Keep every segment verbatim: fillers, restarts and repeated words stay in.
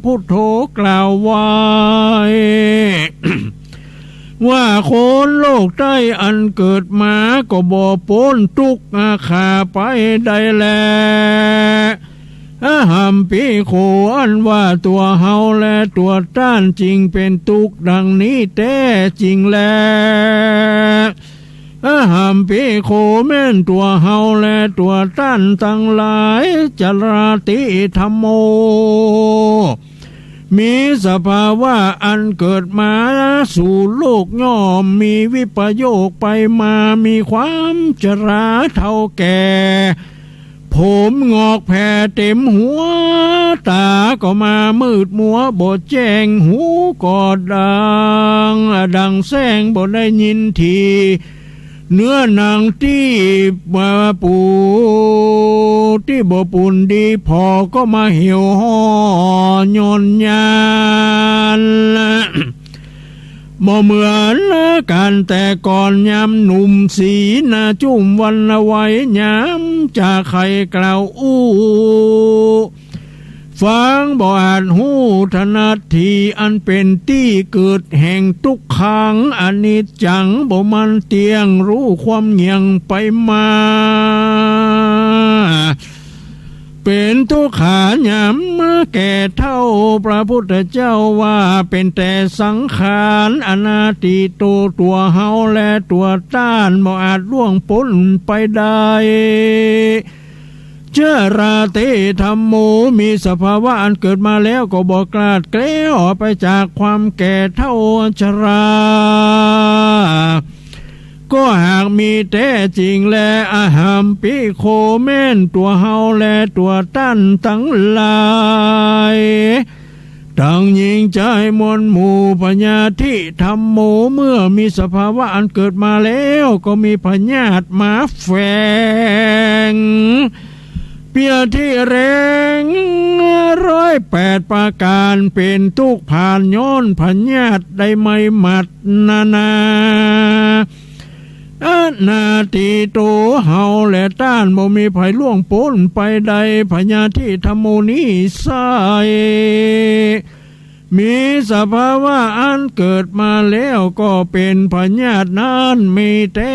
พุทโธกล่าวไว้ ว่าคนโลกใต้อันเกิดมาก็บ่ป๊นตุ๊กข์อาฆาไปใดแล อหัมปิโข อันว่าตั๋วเฮาและตั๋วต้านจึงเป๋นตุ๊กข์ดังนี้แต๊จริงแล อหัมปิโข แม่นตั๋วเฮาและตั๋วต้านตังหลาย จราติธัมโม มีสภาวะอันเกิดมาสู่โลกย่อมมีวิปโยคไปมา มีความจราเฒ่าแก่ ผมหงอกแผ่เต็มหัว ต๋าก็มามืดมัวบ่แจ้ง หูก็ดัง ดังแส้งบ่ได้ยินที เนื้อหนังตี้บ่ปู ตี้บ่ปูนดีผ่อก็มาเหี่ยวห่อย้อนยาน บ่เหมือนก๋านแต่ก่อนยามหนุ่ม สีหน้าจุ้มวรรณไว ยามจะใค่กล่าวอู้ ฟังบ่อาจฮู้ถนัดที อันเป๋นตี้เกิดแห่งตุ๊กขัง อนิจจัง บ่มั่นเตี้ยง ฮู้ความเหงี่ยงไปมา เป๋นตุ๊กขายามแก่เฒ่า พระพุทธเจ้าว่าเป๋นแต่สังขาร อนาทิโต ตั๋วเฮาและตั๋วต้าน บ่อาจล่วงป๊นไปได้ จราติธัมโม มีสภาวะอันเกิดมาแล้วก็บ่กลาดแคล้วออกไปจากความแก่เฒ่าชรา ก็หากมีแต๊จริงแล อหัมปิโข แม่นตั๋วเฮาและตั๋วต้านตังหลาย ตังหญิงจายมวลหมู่ พยาธิธัมโม เมื่อมีสภาวะอันเกิดมาแล้วก็มีพยาธิมาแฝง เปียธิแรงร้อยแปดประก๋าน เป๋นตุ๊กข์ผ่านย้อนพยาธิได้ไหม้หมัดนานา อนาทิโต เฮาและต้านบ่มีใผล่วงป๊นไปได้ พยาธิธัมโมนี้ไส้ มีสภาวะอันเกิดมาแล้วก็เป๋นพยาธินั้นมีแต๊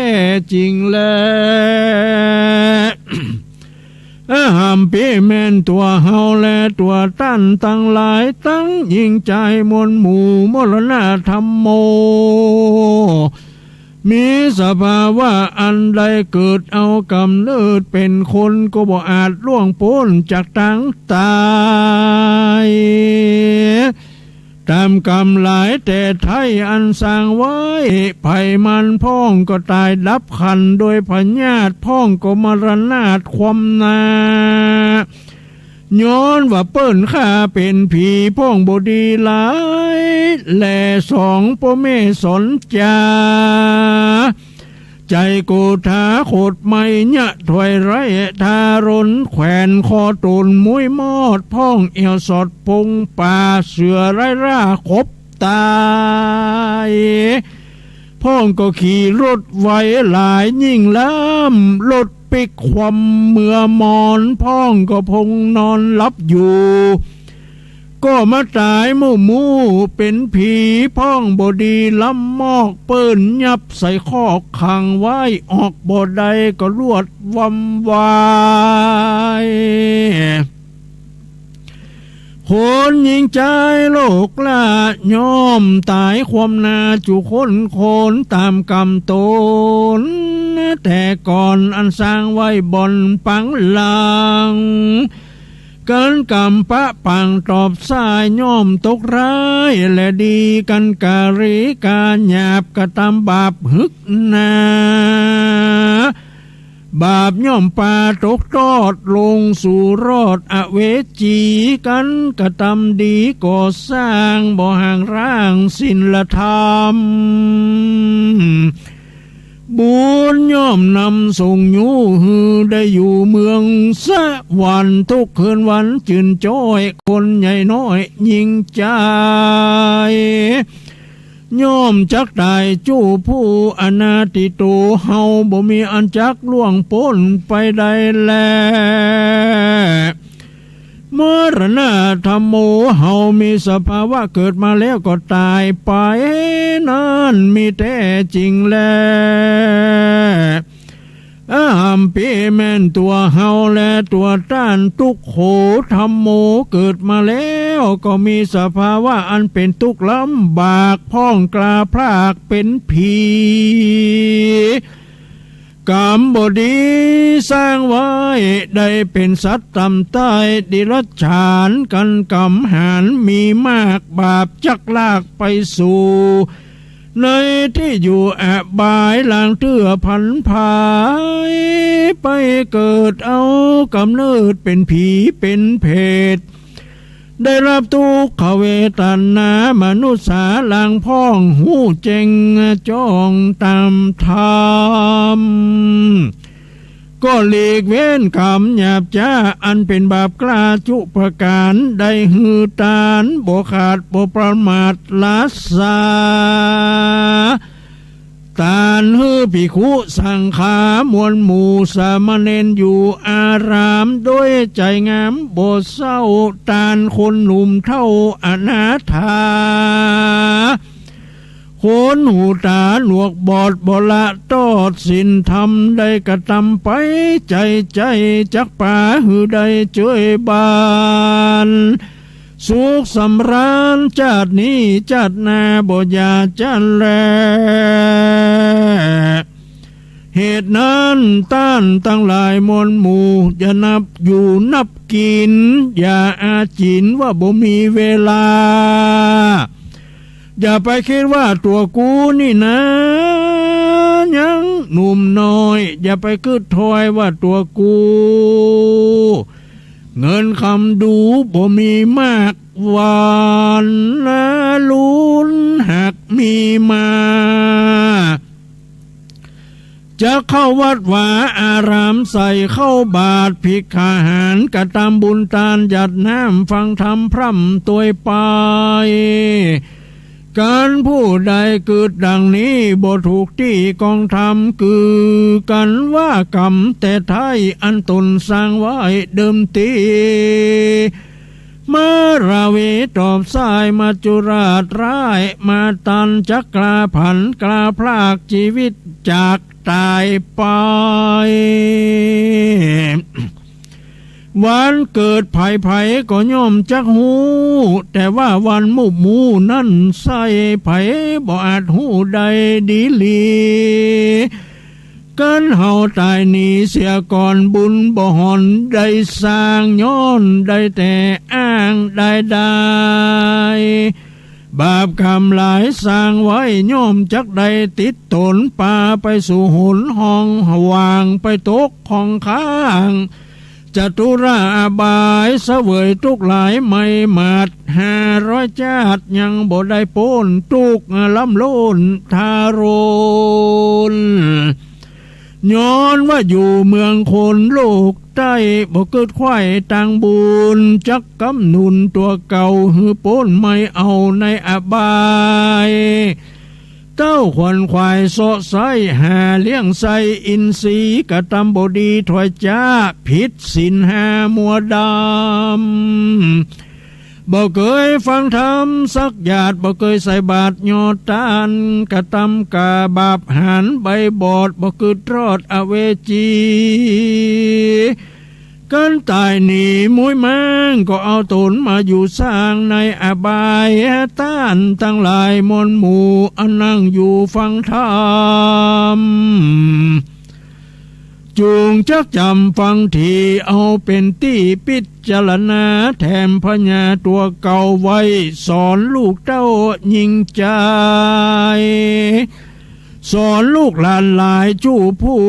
จริงแล อหัมปิ แม่นตั๋วเฮาและตั๋วต้านตังหลาย ตังหญิงจายมวลหมู่ มรณะธัมโม มีสภาวะอันได้เกิดเอาก๋ำเนิดเป๋นคน ก็บ่อาจล่วงป๊นจากตางต๋าย ต๋ามกรรมหลายแต่ไท้อันสร้างไว้ ใผมันพ่องก็ต๋ายดับขันโดยพยาธิ พ่องก็มรณาตความนา ย้อนว่าเปิ้นฆ่าเป๋นผี พ่องบ่ดีหลาย แลสองป้อแม่สอนจา ใจ๋โกธาขดไหม้ เยียะถ้วยไร้ทารน แขวนคอต๋นมุ้ยมอด พ่องเอี่ยวสอดพงป่า เสือไร้ร่าขบต๋าย พ่องก็ขี่รถไวหลายยิ่งล้ำ รถปิ๊กคว่ำเมือมอน พ่องก็พงนอนหลับอยู่ ก็มาต๋ายมู่มู่เป๋นผี พ่องบ่ดีล้ำมอก เปิ้นยับใส่คอกขังไว้ ออกบ่ได้ก็ลวดวำวาย คนหญิงจายโลกล้า ย่อมต๋ายความนาจุคนคน ต๋ามกรรมต๋นแต่ก่อนอันสร้างไว้บ่อนปังหลัง กั๋นกรรมปะปังตอบสาย ย่อมตกร้ายและดี กั๋นก๋าหรีก๋าหยาบ กระตำบาปหึกหนา บาปย่อมปาตกตอดลงสู่รอดอเวจี กั๋นกระตำดีก่อสร้าง บ่ห่างร้างศีลธรรม บุญย่อมนำส่งยู้ หื้อได้อยู่เมืองสวรรค์ ทุกคืนวันจื่นจ้อย คนใหญ่น้อยหญิงจาย ย่อมจักต๋ายจู้ผู้ อนาทิโต เฮาบ่มีอันจักล่วงป๊นไปได้แล มรณะธัมโม เฮามีสภาวะเกิดมาแล้วก็ต๋ายไป นั้นมีแต๊จิ่งแล อัมปิแม่นตั๋วเฮาและตั๋วต้านตุ๊กข์โข ธัมโม เกิดมาแล้วก็มีสภาวะอันเป๋นตุ๊กข์ลำบาก พ่องกล้าพลากเป๋นผี ก๋รรมบ่ดีสร้างไว้ ได้เป๋นสัตว์ต่ำต้อย เดรัจฉาน กั๋นก๋ำหาญ มีมาก บาปจักลากไปสู่ ในตี้อยู่อบาย ลางเตื้อผันผาย ไปเกิดเอาก๋ำเนิดเป๋นผีเป๋นเปรต ได้ฮับตุ๊กขเวทนามนุษย์สา ลางพ่องฮู้แจ้งจ้องต๋ามธรรม ก็หลีกเว้นก๋รรมหยาบจ๊าอันเป๋นบาปกล้าจุประก๋าน ได้หื้อตานบ่ขาดบ่ประมาท รักษาตานหื้อภิกขุสังฆา มวลหมู่สามเณรอยู่อาราม โดยใจ๋งามบ่เศร้า ตานคนหนุ่มเฒ่าอนาถา คนหูต๋าหนวกบอดบ่ละตอดศีลธรรม ได้กระตำไปใจ๋ใจ๋ จักปาหื้อได้เจยบาน สุขสำราญจาตินี้จาติหน้าบ่อย่าจั้นแล เหตุนั้นต้านตังหลายมวลหมู่ อย่านับอยู่นับกิ๋น อย่าอาจิ๋นว่าบ่มีเวลา อย่าไปกึ๊ดว่าตั๋วกูนี่นา ยังหนุ่มน้อย อย่าไปกึ๊ดถ้อยว่าตั๋วกู เงินคำดูบ่มีมาก วันละลุนหากมีมา จักเข้าวัดวาอาราม ใส่ข้าวบาตรภิกขาหาร กระตำบุญตานหยาดน้ำ ฟังธรรมพร่ำตวยไป กั๋นผู้ใดกึ๊ดดังนี้ บ่ถูกตี้กองธรรม คือกั๋นว่ากรรมแต่ไท้ อันต๋นสร้างไว้เดิมตี้ มรวีตอบสาย มัจจุราชร้าย มาตันจักกล้าผัน กล้าพลากจีวิตจากต๋ายไป วันเกิดใผๆ ก็ย่อมจักฮู้ แต่ว่าวันมุมูนั้นใส่ ใผบ่อาจฮู้ได้ดีหลี กั๋นเฮาต๋ายหนีเสียก่อน บุญบ่หอนได้สร้าง ย้อนได้แต่อ้างได้ได้ บาปกรรมหลายสร้างไว้ ย่อมจักได้ติดต๋น ปาไปสู่หนห้องหว่าง ไปตกข้องข้าง จตุราอบาย เสวยตุ๊กข์หลายไม่หมาด ห้าร้อยจาติ ยังบ่ได้ป๊นตุ๊กข์ล้ำล้นทารุณ ย้อนว่าอยู่เมืองคนโลกใต้ บ่กึ๊ดไขว่ตางบุญ จักกำหนุนตั๋วเก่า หื้อป๊นไม่เอาในอบาย เต้าขวัญขวายเซาะไซ้ หาเลี้ยงไส้อินทรีย์ กระตำบ่ดีถ้อยจ๊า ผิดศีลห้ามัวดำ บ่เกยฟังธรรมสักหยาด บ่เกยใส่บาตรยอดตาน กระตำกาบาปหานใบบอด บ่กึ๊ดรอดอเวจี กั๋นต๋ายหนีมุ้ยม้าง ก็เอาต๋นมาอยู่สร้างในอบาย ต้านตังหลายมวลหมู่ อันนั่งอยู่ฟังธรรม จุ่งจักจ๋ำฟังถี่ เอาเป๋นตี้ปิจารณา แถมพญาตั๋วเก่าไว้ สอนลูกเต้ายิ่งใจ๋ สอนลูกหลานหลายจุผู้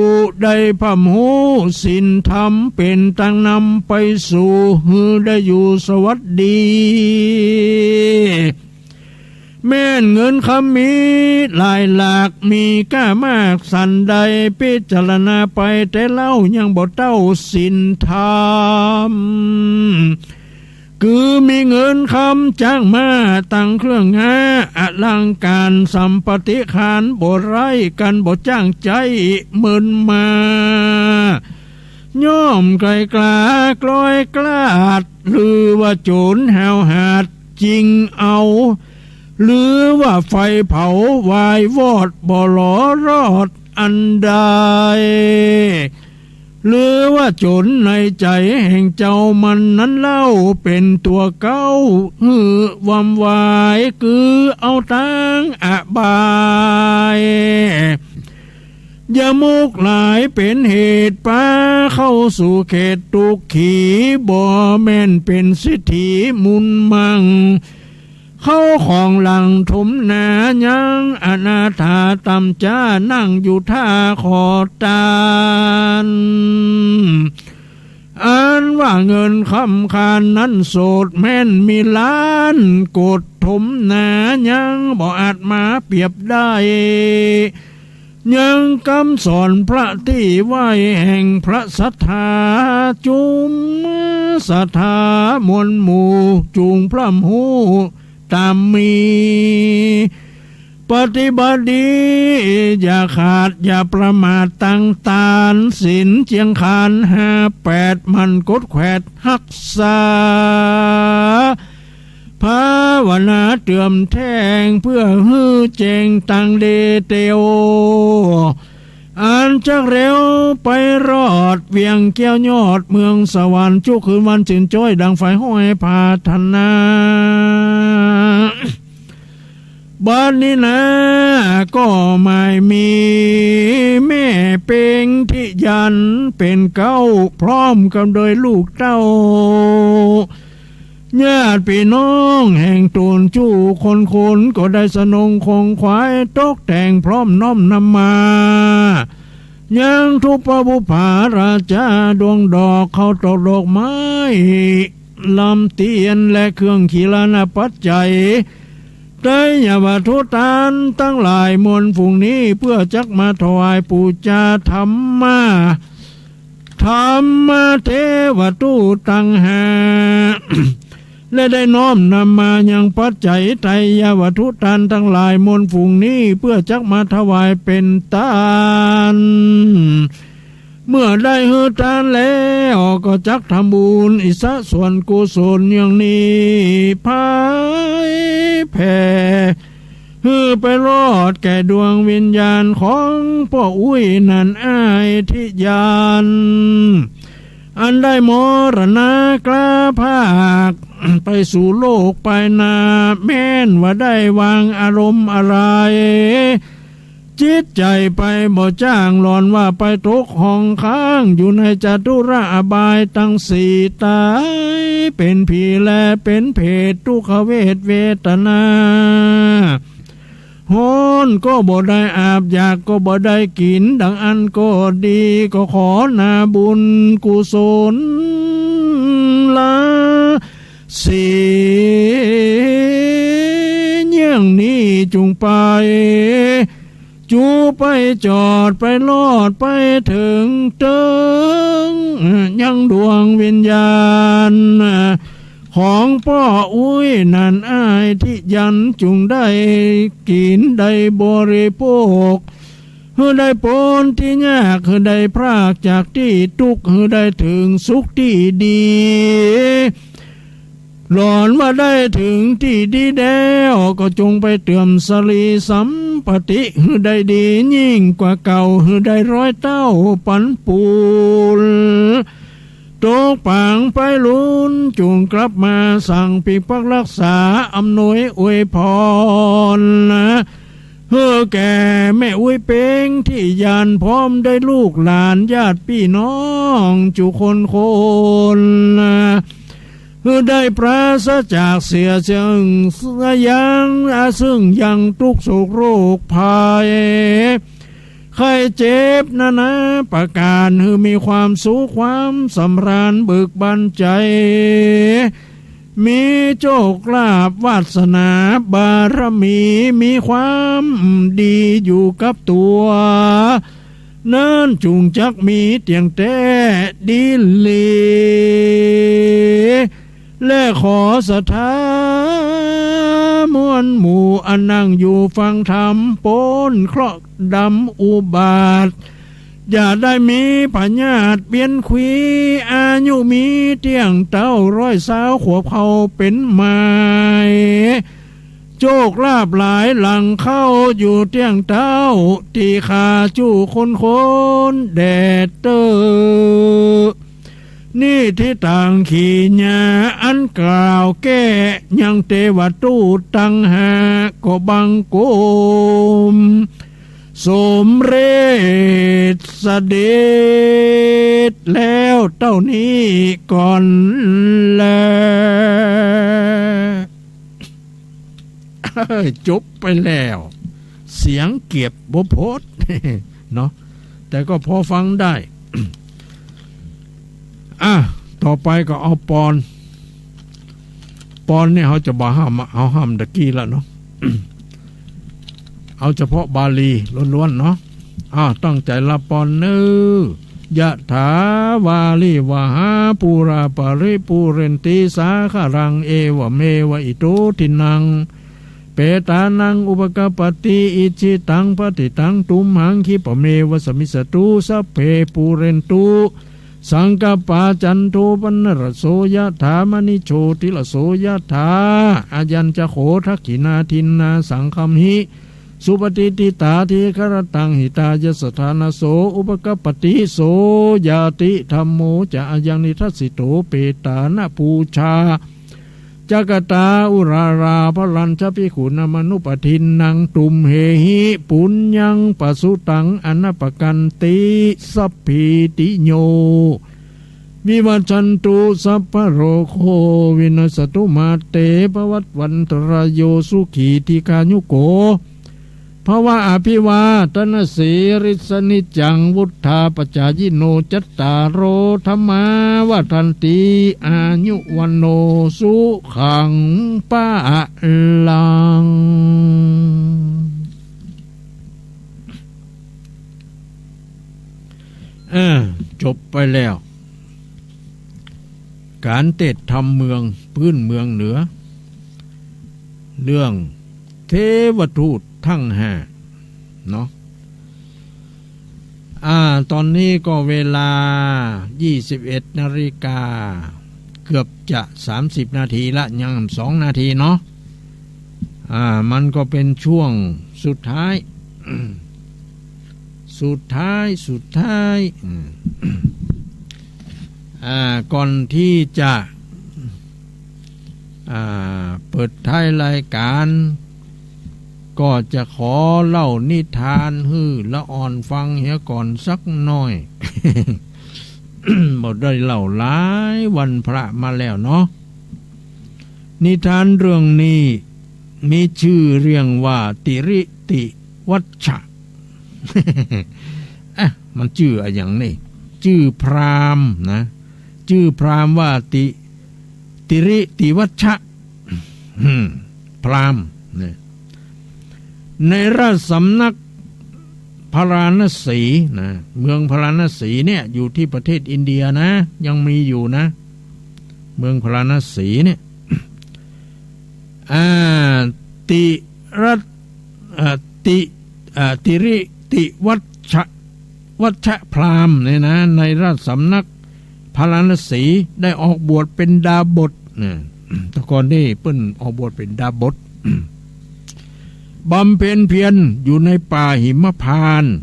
ได้พร่ำฮู้ศีลธรรม เป๋นตางนำไปสู่ หื้อได้อยู่สวัสดี แม่นเงินคำมีหลายหลาก มีก้ามากสันใด ปิจารณาไปแต่เล่า ยังบ่เต้าศีลธรรม คือมีเงินคำจ๊างม้า ตังเครื่องฮาอลังก๋าร สัมปติคารบ่ไร้ กั๋นบ่จ้างใจ๊เมินมา ย่อมไกลกล้ากล้อยกล้าด หรือว่าโจ๋รห้าวหาญจริงเอา หรือว่าไฟเผาวายวอดบ่หลอรอดอันใด หรือว่าโจ๋รในใจ๋แห่งเจ้ามันนั้นเล่า เป๋นตั๋วเก๊าหื้อวำวาย กือเอาตางอบาย ยมกหลายเป๋นเหตุปาเข้าสู่เขตทุกขี บ่แม่นเป๋นเศรษฐีมูลมั่ง เข้าของหลังถมหนา ยังอนาถาต่ำจ๊า นั่งอยู่ท่าขอตาน อันว่าเงินคำคานนั้นโสดแม่นมีล้านโกดถมหนา ยังบ่อาจมาเปรียบได้ ยังกำสอนพระตี้ไหว้แห่งพระศรัทธา จุมศรัทธามวลหมู่ จุ่งพร่ำฮู้ต๋ามมี ปฏิบัติดีอย่าขาดอย่าประมาท ตังตานศีลเจียงคานห้าแปด หมั่นกดแขวดฮักษา ภาวนาเติมแท่ง เปื้อหื้อแจ้งตังเดเตียว อันจักเร็วไปรอดเวียงแก้วยอดเมืองสวรรค์ จุคืนวันจืนจ้อยดังใฝ่ห้อยผาถนา บัดนี้นาก็หมายมีแม่เปงทิยานเป๋นเก๊า พร้อมกับโดยลูกเต้า ญาติปี้น้องแห่งต๋นจุคนคน ก็ได้สนงคงขวายตกแต่งพร้อมน้อมนำมา ยังทุพพะบุปผาราชา ดวงดอกเข้าตอกดอกไม้ ลำเตียนและเครื่องขีลานะปัจจัย ไตรยวัตถุตานตังหลายมวลฝูงนี้ เปื้อจักมาถวายปู๋จาธรรมะ ธรรมะเตวะตุตังหา และได้น้อมนำมายังปัจจัยไตรยวัตถุตานตังหลายมวลฝูงนี้ เปื้อจักมาถวายเป๋นตาน เมื่อได้หื้อตานแล้ว ก็จักทำบุญอิสะส่วนกุศลอย่างนี้ ผายแผ่ หื้อไปรอดแก่ดวงวิญญาณของป้ออุ๊ยนั่นอ้ายทิยาน อันได้มรณะกล้าพรากไปสู่โลกไปหน้า แม่นว่าได้วางอารมณ์อะไร จิตใจ๋ไปบ่จ้าง หล่อนว่าไปตกห้องค้างอยู่ในจตุระอบายตังสี่ ต๋ายเป๋นผีแลเป๋นเปรต ทุกขเวทเวทนา ฮ้อนก็บ่ได้อาบ อยากก็บ่ได้กิ๋น ดังอั้นก็ดี ก็ขอนาบุญกุศลละ เสียอย่างนี้จุ่งไป จูไปจอดไปรอดไปเถิงเติง ยังดวงวิญญาณ ของป้ออุ๊ยนั่นอ้ายทิยาน จุ่งได้กิ๋นได้บริโภค หื้อได้ป๊นตี้ยาก หื้อได้พรากจากตี้ตุ๊กข์ หื้อได้เถิงสุขตี้ดี หล่อนว่าได้เถิงตี้ดีแล้ว ก็จงไปเติมสรีสัมปติ หื้อได้ดียิ่งกว่าเก่า หื้อได้ร้อยเต้าปันปูน ตกปางไปลุน จุ่งกลับมาสั่งปิกปักรักษา อำนวยอวยพรนะ หื้อแก่แม่อุ๊ยเปงทิยาน พร้อมด้วยลูกหลานญาติปี้น้องจุคนคน หื้อได้ปราศจากเสียซึ่งยัง อาซึ่งยังตุ๊กข์โศกโรคภัย ไข้เจ็บนานาประก๋าน หื้อมีความสุขความสำราญเบิกบานใจ๋ มีโชคลาภวาสนาบารมี มีความดีอยู่กับตั๋ว นั้นจุ่งจักมีเตี้ยงแต๊ดีหลี และขอศรัทธามวลหมู่อันนั่งอยู่ฟังธรรม ป๊นเคราะห์ดำอุบาท อย่าได้มีพยาธิเบียนขวี อายุมีเตี้ยงเต๊าร้อยซาวขวบเข้าเป๋นหมาย โจคลาภหลายหลั่งเข้าอยู่เตี้ยงเต๊า ตี้ข้าจุคนคนแด่เต๊อะ นี่ทิฏฐังขีญา อันกล่าวแก้ยังเตวทูตตังห้าก็บังคม สมเร็จเสด็จแล้วเต้านี้ก่อนแล จบไปแล้ว เสียงเกียบบ่โผด เนาะ แต่ก็พอฟังได้ อ่ะ ต่อไปก็เอาปอน ปอนเนี่ยเขาจะบ่ห้าม เอาห้ามตะกี้ละเนาะ เอาเฉพาะบาลีล้วนๆ เนาะ อ่ะ ตั้งใจ๋ละปอนเน่อ ยะถาวาริวหาปูราปะริปูเรนติสาคะรัง เอวะเมวะอิโตทินัง เปตานังอุปกัปปติ อิจฉิตังปัตถิตังตุมหัง ขิปะเมวะสะมิชฌะตุ สัพเพปูเรนตุ สังกัปปา จันโทปะนะระโส ยะถา มะณิโชติระโส ยะถา อายัญจะโข ทักขิณาทินนา สังคะมหิ สุปะติฏฐิตา ทีฆะระตัง หิตายะสะทานะโส อุปกัปปติ โสญาติ ธัมโมจะ อายังนิทัสสิโต เปตานะปูชา จะกะตา อุรารา พะรัญจะภิกขุนะมะนุปะทินนัง ตุมเหหิ ปุญญังปะสุตัง อะนะปะกันติ สัพพีติโย วิวัชชันตุ สัพพะโรโค วินัสสะตุ มาเต ภะวัตวันตะราโย สุขี ทีฆายุโก ภะวะ อะภิวาทะนะสีลิสสะ นิจจัง วุฑฒาปะจายิโน จัตตาโร ธัมมา วัฑฒันติ อายุ วัณโณ สุขัง พะลัง อ่า จบไปแล้ว ก๋านเตสน์ธรรมเมือง ปื๊นเมืองเหนือ เรื่องเทวทูตตังห้า เนาะ อ่า ต๋อนนี้ก็เวลายี่สิบเอ็ดนาฬิกา เกือบจะสามสิบนาทีละ ยังสองนาทีเนาะ อ่า มันก็เป๋นช่วงสุดท้าย สุดท้าย สุดท้าย อืม อ่า ก่อนตี้จะ อ่า เปิดท้ายรายก๋าน ก็จะขอเล่านิทานหื้อละอ่อนฟังเหียก่อนสักหน้อย บ่ได้เล่าหลายวันพระมาแล้วเนาะ นิทานเรื่องนี้มีจื้อเรื่องว่าติริติวัชชะ เอ๊ะ มันจื้ออะหยังนี่ จื้อพราหมณ์นะ จื้อพราหมณ์ว่าติ ติริติวัชชะ อืม พราหมณ์เนี่ย ในราชสำนักพาราณสีนะ เมืองพาราณสีเนี่ย อยู่ที่ประเทศอินเดียนะ ยังมีอยู่นะ เมืองพาราณสีเนี่ย อ่า ติรัต อ่า ติ อ่า ติริติวัชชะ วัชชะพราหมณ์เนี่ยนะ ในราชสำนักพาราณสีได้ออกบวชเป๋นดาบสนะ แต่ก่อนนี้เปิ้นออกบวชเป๋นดาบส บำเพ็ญเพียรอยู่ในป่าหิมพานต์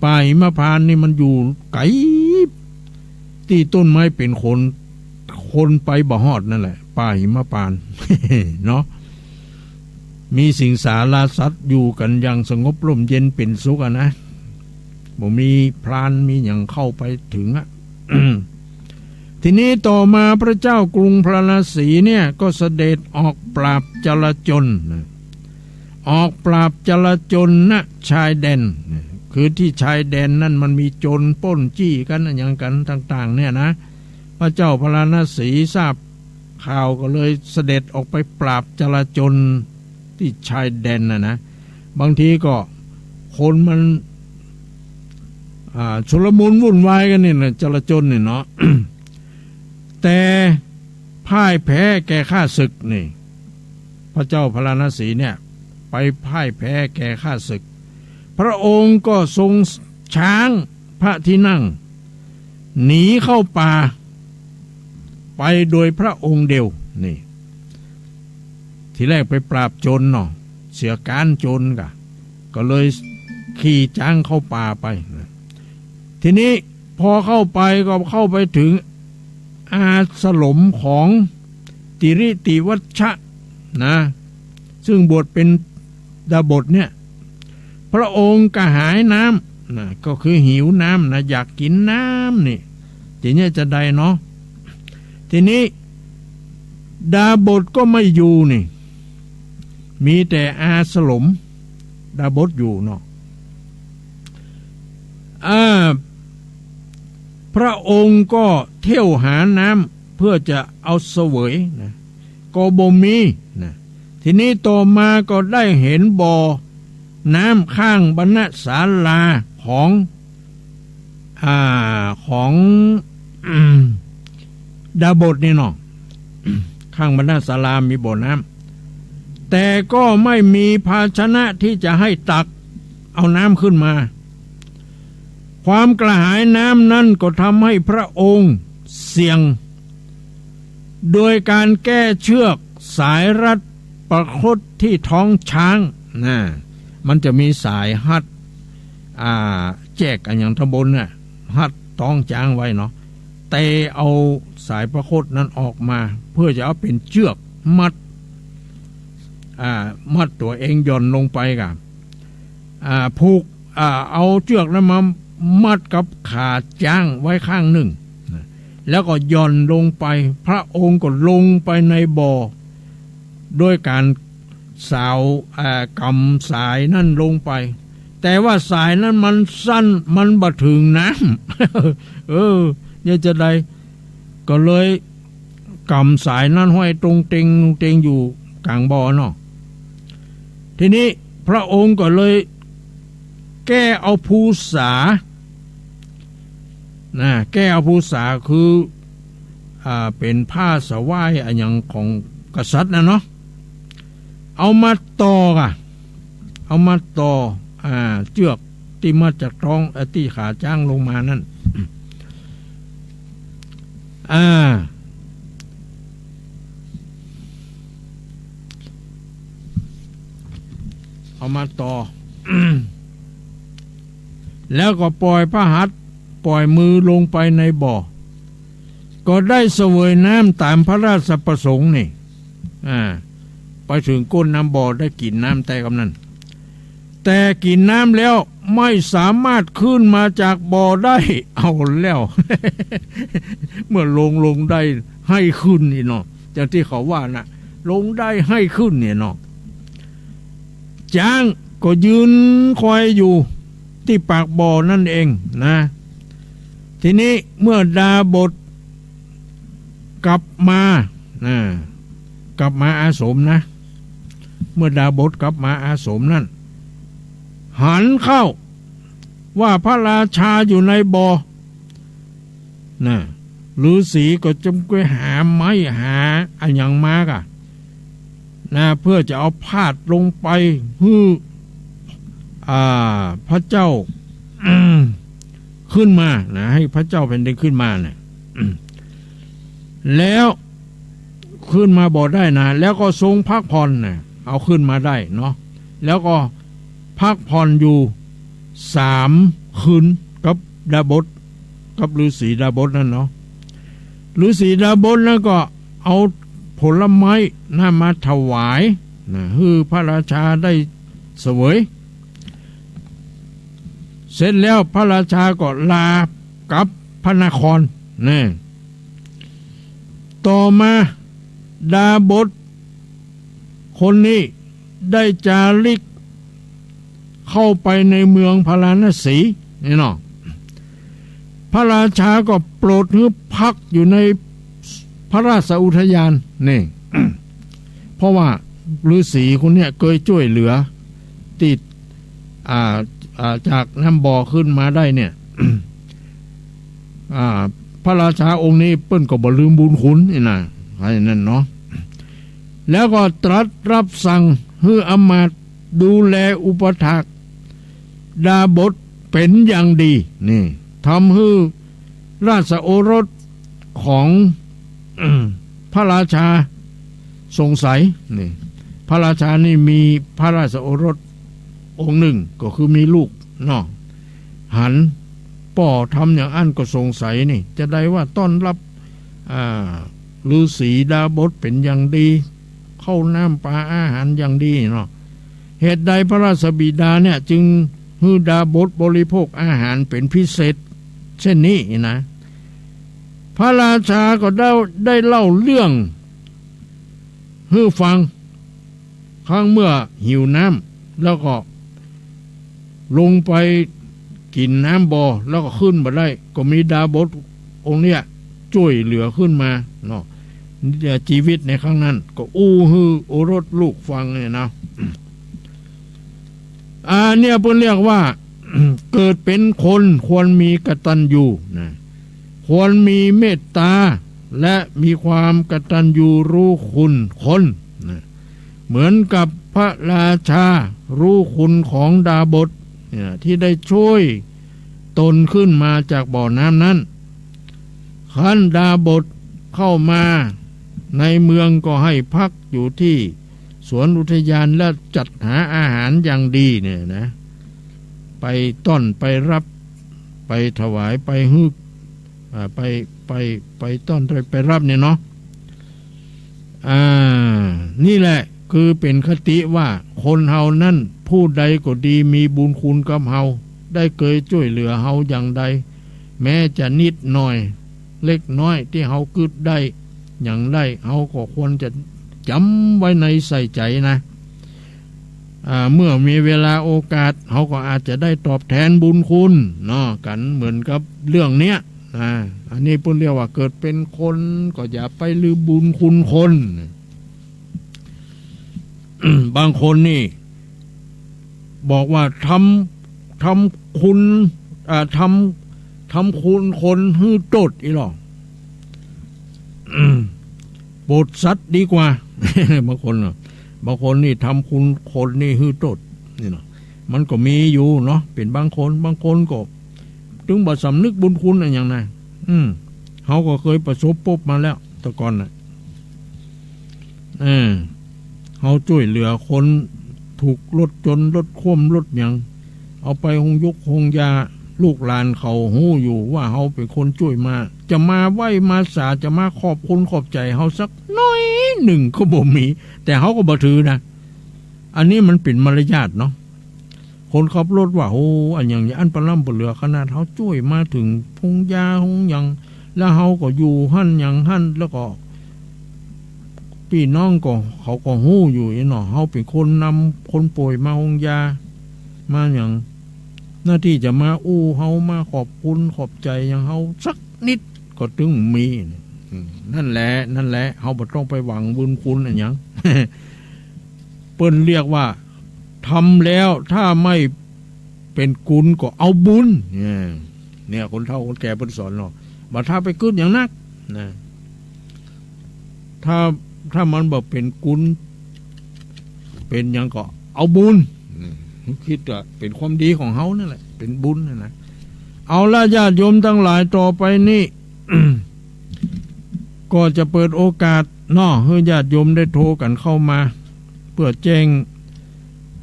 ป่าหิมพานต์นี่มันอยู่ไก๋ ตี้ต้นไม้เป๋นโขน คนไปบ่ฮอดนั่นแหละ ป่าหิมพานต์ เนาะ มีสิงสาราสัตว์อยู่กั๋นอย่างสงบร่มเย็นเป๋นสุขอะนะ บ่มีพรานมีหยังเข้าไปเถิงอะ ทีนี้ต่อมาพระเจ้ากรุงพาราณสีเนี่ยก็เสด็จออกปราบจลาจลนะ ออกปราบจลาจล ณ ชายแดนนะ คือตี้ชายแดนนั่นมันมีโจรปล้นจี้กั๋นอะหยังกั๋นต่างๆ เนี่ยนะ พระเจ้าพาราณสีทราบข่าวก็เลยเสด็จออกไปปราบจลาจลตี้ชายแดนน่ะนะ บางทีก็คนมัน อ่า ชุลมุนวุ่นวายกั๋นนี่นะ จลาจลนี่เนาะ แต่พ่ายแพ้แก่ข้าศึกนี่ พระเจ้าพาราณสีเนี่ยไปพ่ายแพ้แก่ข้าศึก พระองค์ก็ทรง ช้างพระที่นั่ง หนีเข้าป่าไปโดยพระองค์เดียว นี่ ทีแรกไปปราบโจรเนาะ เสียก๊านโจรก่ะ ก็เลยขี่จ๊างเข้าป่าไปนะ ทีนี้พอเข้าไปก็เข้าไปถึงอาสรมของติริติวัชชะนะ ซึ่งบวชเป็นดาบสเนี่ย พระองค์กระหายน้ำนะ ก็คือหิวน้ำนะ อยากกิ๋นน้ำนี่ ทีนี้จะใดเนาะ ทีนี้ดาบสก็ไม่อยู่นี่ มีแต่อาสรมดาบสอยู่เนาะ อ่า พระองค์ก็เที่ยวหาน้ำเพื่อจะเอาเสวยนะ ก็บ่มีนะ ทีนี้ต่อมาก็ได้เห็นบ่อน้ำข้างบรรณศาลาของ อ่า ของ อืม ดาบสนี่เนาะ ข้างบรรณศาลามีบ่อน้ำ แต่ก็ไม่มีภาชนะที่จะให้ตักเอาน้ำขึ้นมา ความกระหายน้ำนั้นก็ทำให้พระองค์เสี่ยง โดยการแก้เชือกสายรัดประคตที่ท้องช้างนะ มันจะมีสายฮัด อ่า แจกอะหยังตำบลน่ะ ฮัดท้องจ๊างไว้เนาะ เตะเอาสายประคตนั้นออกมา เพื่อจะเอาเป๋นเจื้อกมัด อ่า มัดตั๋วเองหย่อนลงไปก่ะ อ่า ผูก อ่า เอาเจื้อกนั้นมามัดกับขาจ๊างไว้ข้างนึ่งนะ แล้วก็หย่อนลงไป พระองค์ก็ลงไปในบ่อ โดยการสาว อ่า ก๋ำสายนั้นลงไป แต่ว่าสายนั้นมันสั้น มันบ่เถิงน้ำ เออ เนี่ยจะใด ก็เลยก๋ำสายนั้นห้อยตรงเต็งตรงเต็งอยู่ก๋างบ่อเนาะ ทีนี้พระองค์ก็เลยแก้เอาภูษา นะ แก้เอาภูษาคือ อ่า เป๋นผ้าสะว้ายอะหยังของกษัตริย์น่ะเนาะ เอามาต่อก่ะ เอามาต่อ อ่า เจื้อกตี้มัดจากท้อง เอ่อ ตี้ขาจ๊างลงมานั้น อ่า เอามาต่อ แล้วก็ปล่อยพระหัตถ์ ปล่อยมือลงไปในบ่อ ก็ได้เสวยน้ำต๋ามพระราชประสงค์นี่ อ่า ไปเถิงก้นน้ำบ่อ ได้กิ๋นน้ำแต๊กำนั้น แต่กิ๋นน้ำแล้วไม่สามารถขึ้นมาจากบ่อได้ เอาแล้ว เมื่อลงลงได้ไห้ขึ้นนี่เนาะ อย่างตี้เขาว่าน่ะ ลงได้ไห้ขึ้นเนี่ยเนาะ จ๊างก็ยืนคอยอยู่ตี้ปากบ่อนั่นเองนะ ทีนี้เมื่อดาบสกลับมา นะ กลับมาอาสมนะ เมื่อดาบสกลับมาอาสมนั่น หันเข้าว่าพระราชาอยู่ในบ่อ นะ ฤๅษีก็จึงไปหาไม้หาอะหยังมาก่ะ นะ เพื่อจะเอาพาดลงไปหื้อ อ่า พระเจ้า ขึ้นมานะ ให้พระเจ้าแผ่นดินขึ้นมานะ แล้วขึ้นมาบ่ได้นะ แล้วก็ทรงพักผ่อนนะ เอาขึ้นมาได้เนาะ แล้วก็พักผ่อนอยู่สามคืนกับดาบส กับฤๅษีดาบสนั่นเนาะ ฤๅษีดาบสนั่นก็เอาผลไม้นั่นมาถวายนะ หื้อพระราชาได้เสวย เสร็จแล้วพระราชาก็ลากลับพระนครนะ ต่อมาดาบสคนนี้ได้จาริกเข้าไปในเมืองพาราณสีนี่เนาะ พระราชาก็โปรดหื้อพักอยู่ในพระราชอุทยานนี่ เพราะว่าฤๅษีคนเนี้ยเกยจ้วยเหลือตี้ อ่า อ่า จากน้ำบ่อขึ้นมาได้เนี่ย อ่า พระราชาองค์นี้เปิ้นก็บ่ลืมบุญคุณนี่นะ ว่าอย่างนั้นเนาะ แล้วก็ตรัสรับสั่งหื้ออำมาตย์ดูแลอุปัฏฐากดาบส เป็นอย่างดี นี่ ทำหื้อราชโอรสของ พระราชาสงสัย นี่ พระราชานี่มีพระราชโอรสองค์นึ่ง ก็คือมีลูกเนาะ หันป้อทำอย่างอั้นก็สงสัยนี่ จะได้ว่าต้อนรับ อ่า ฤๅษีดาบสเป็นอย่างดี ข้าวน้ำปลาอาหารอย่างดีเนาะ เหตุใดพระราชบิดาเนี่ยจึงหื้อดาบสบริโภคอาหารเป็นพิเศษเช่นนี้นะ พระราชาก็ได้ ได้เล่าเรื่องหื้อฟัง ครั้งเมื่อหิวน้ำ แล้วก็ลงไปกิ๋นน้ำบ่อ แล้วก็ขึ้นมาได้ ก็มีดาบสองค์เนี่ยจ้วยเหลือขึ้นมาเนาะ ชีวิตในครั้งนั้น ก็อู้หื้อโอรสลูกฟังเนี่ยนะ อ่า เนี่ยเปิ้นเรียกว่า เกิดเป็นคนควรมีกตัญญูนะ ควรมีเมตตา และมีความกตัญญูรู้คุณคนนะ เหมือนกับพระราชารู้คุณของดาบสเนี่ย ที่ได้ช่วยตนขึ้นมาจากบ่อน้ำนั้น ครั้นดาบสเข้ามาในเมืองก็ให้พักอยู่ที่สวนอุทยาน และจัดหาอาหารอย่างดีเนี่ยนะ ไปต้อนไปรับ ไปถวาย ไปหื้อ อ่า ไป ไป ไปต้อน ไปรับเนี่ยเนาะ อ่า นี่แหละคือเป๋นคติว่าคนเฮานั้น ผู้ใดก็ดีมีบุญคุณกับเฮา ได้เกยจ้วยเหลือเฮาอย่างใด แม้จะนิดหน่อย เล็กน้อยตี้เฮากึ๊ดได้หยังได้ เฮาก็ควรจะจ๋ำไว้ในใส่ใจ๋นะ อ่า เมื่อมีเวลาโอกาส เฮาก็อาจจะได้ตอบแทนบุญคุณเนาะ กั๋นเหมือนกับเรื่องเนี้ย อ่า อันนี้เปิ้นเรียกว่าเกิดเป็นคนก็อย่าไปลืมบุญคุณคน บางคนนี่บอกว่าทำ ทำคุณ อ่า ทำ ทำคุณคนหื้อโต้ษอี้หรอ โปรดสัตว์ดีกว่า บางคนน่ะ บางคนนี่ทำคุณคนนี่หื้อโต้ษ นี่เนาะ มันก็มีอยู่เนาะ เป๋นบางคน บางคนก็ ตึงบ่สำนึกบุญคุณอะหยังนะ อืม เฮาก็เกยประสบพบมาแล้ว แต่ก่อนน่ะ เออ เฮาจ้วยเหลือคนถูกรถจน รถคว่ำ รถหยัง เอาไปโฮงยกโฮงยา ลูกหลานเขาฮู้อยู่ว่าเฮาเป๋นคนจ้วยมา จะมาไหว้มาสา จะมาขอบคุณขอบใจ๋เฮาสักหน้อยนึ่งก็บ่มี แต่เฮาก็บ่ถือนะ อันนี้มันเป๋นมารยาทเนาะ คนขับรถว่า โอ้ อะหยังอันปะล้ำปะเหลือ ขนาดเฮาจ้วยมาเถิงโฮงยาโฮงหยัง แล้วเฮาก็อยู่หั้นหยังหั้น แล้วก็ปี้น้องก็ เขาก็ฮู้อยู่อี้เนาะ เฮาเป๋นคนนำคนป่วยมาโฮงยา มาหยัง หน้าตี้จะมาอู้เฮา มาขอบคุณขอบใจ๋หยังเฮาสักนิดก็ตึงมี อืม นั่นแหละ นั่นแหละ เฮาบ่ต้องไปหวังบุญคุณอะหยัง เปิ้นเรียกว่า ทำแล้วถ้าไม่เป็นกุลก็เอาบุญ เนี่ย เนี่ย คนเฒ่าคนแก่เปิ้นสอนเนาะ บ่ถ้าไปกึ๊ดหยังนักนะ ถ้า ถ้ามันบ่เป็นกุล เป็นหยังก็เอาบุญ อืม กึ๊ดว่าเป๋นความดีของเฮานั่นแหละ เป๋นบุญนั่นนะ เอาละญาติโยมตังหลาย ต่อไปนี้ ก็จะเปิดโอกาสเนาะ หื้อญาติโยมได้โทรกั๋นเข้ามา เปื้อแจ้ง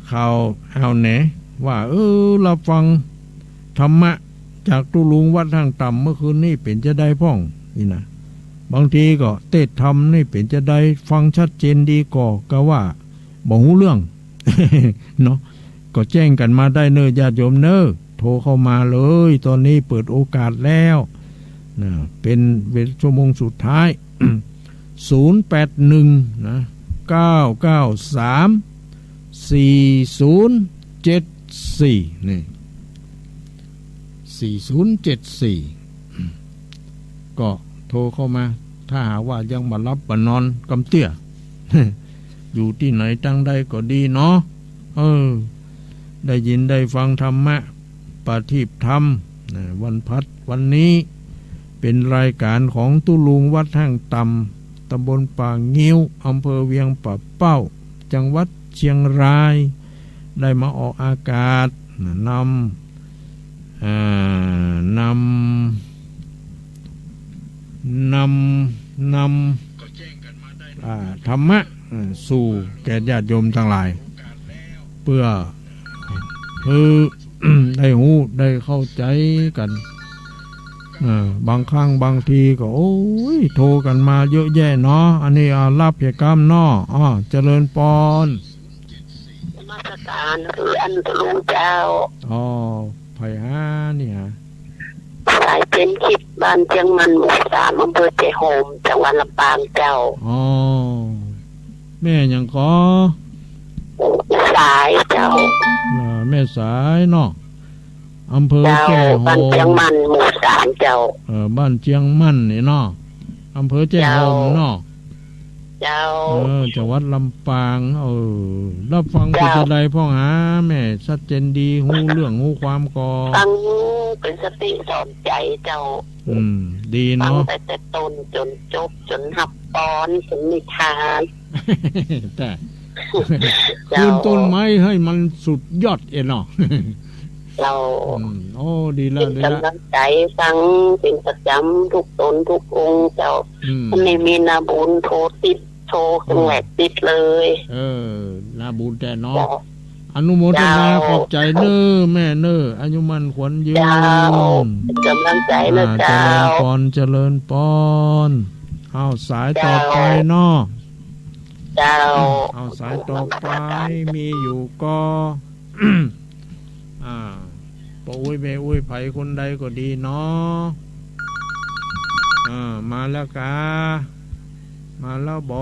ข่าวเอาแหน ว่า เออ รับฟังธรรมะจากตุ๊ลุงวัดห้างต่ำเมื่อคืนนี้เป๋นจาใดพ่อง นี่นะ บางทีก็เตสน์ธรรมนี่เป๋นจาใด ฟังชัดเจนดีก่อ กาว่าบ่ฮู้เรื่อง เนาะ ก็แจ้งกั๋นมาได้เน่อญาติโยมเน่อ โทรเข้ามาเลย ตอนนี้เปิดโอกาสแล้วนะ เป๋น เป๋นชั่วโมงสุดท้าย ศูนย์แปดหนึ่ง นะ เก้าเก้าสาม สี่ศูนย์เจ็ดสี่ นี่ สี่ศูนย์เจ็ดสี่ ก็โทรเข้ามา ถ้าหากว่ายังบ่หลับบ่นอนกำเตื้อ อยู่ตี้ไหนตังใดก็ดีเนาะ เออ ได้ยินได้ฟังธรรมะ ประทีปธรรม นะ วันพัดวันนี้ เป๋นรายก๋านของตุ๊ลุงวัดห้างต่ำ ตำบลป่างิ้ว อำเภอเวียงป่าเป้า จังหวัดเชียงราย ได้มาออกอากาศ นะ นำ อ่า นำ นำ นำ อ่า ธรรมะ อ่า สู่แก่ญาติโยมตังหลาย เปื้อหื้อ ได้ฮู้ได้เข้าใจ๋กั๋น เออ บางครั้งบางทีก็ โอ้ย โทรกั๋นมาเยอะแยะเนาะ อันนี้ อ่า ฮับเหียกำเนาะ อ้อ เจริญปอน นมัสก๋าน คืออันตะลุงเจ้า อ้อ ใผฮะ นี่ฮะ สายเพ็ญคิด บ้านเจียงมัน หมู่สาม อำเภอแจ้ห่ม จังหวัดลำปางเจ้า อ้อ แม่หยังก่อ สายเจ้า เออ แม่สายเนาะ อำเภอ เจ้า แจ้ห่ม บ้านเจียงมัน หมู่สามเจ้า เออ บ้านเจียงมันนี่เนาะ อำเภอแจ้ห่มเนาะ เจ้า เออ จังหวัดลำปาง เออ ฮับฟัง เจ้า เป๋นจะใดพ่องหา แม่ชัดเจนดี ฮู้เรื่องฮู้ความก่อ ฟังเป๋นสติสอนใจ๋เจ้า อืม ดีเนาะ ฟังตั้งแต่ต้นจ๋นจบ จ๋นฮับปอน จ๋นนิทาน แต่ เจ้า ขึ้นต้นไม้ให้มันสุดยอดเอ็นเนาะ เจ้า อืม โอ้ ดีแล้ว เป๋น ดีแล้ว ก๋ำลังใจ๋ฟังเป๋นประจ๋ำกู้ต๋นกู้องค์เจ้า อืม มันไม่มีหน้าบุญโทรติด โทร อืม แหวกติดเลย เออ หน้าบุญแต๊เนาะ เจ้า อนุโมทนา เจ้า ขอบใจ๋เน้อแม่เน้อ อายุมั่นขวัญยืน เจ้า ก๋ำลังใจ๋เน้อ อ่า เจ้า เจริญปอน เจริญปอน เอาสายต่อไปเนาะ เจ้า เจ้า เอาสายต่อไป มีอยู่ก่อ อ่า ป้ออุ๊ยแม่อุ๊ย ใผคนใดก็ดีเนาะ อ่า มาแล้วกา มาแล้วบ่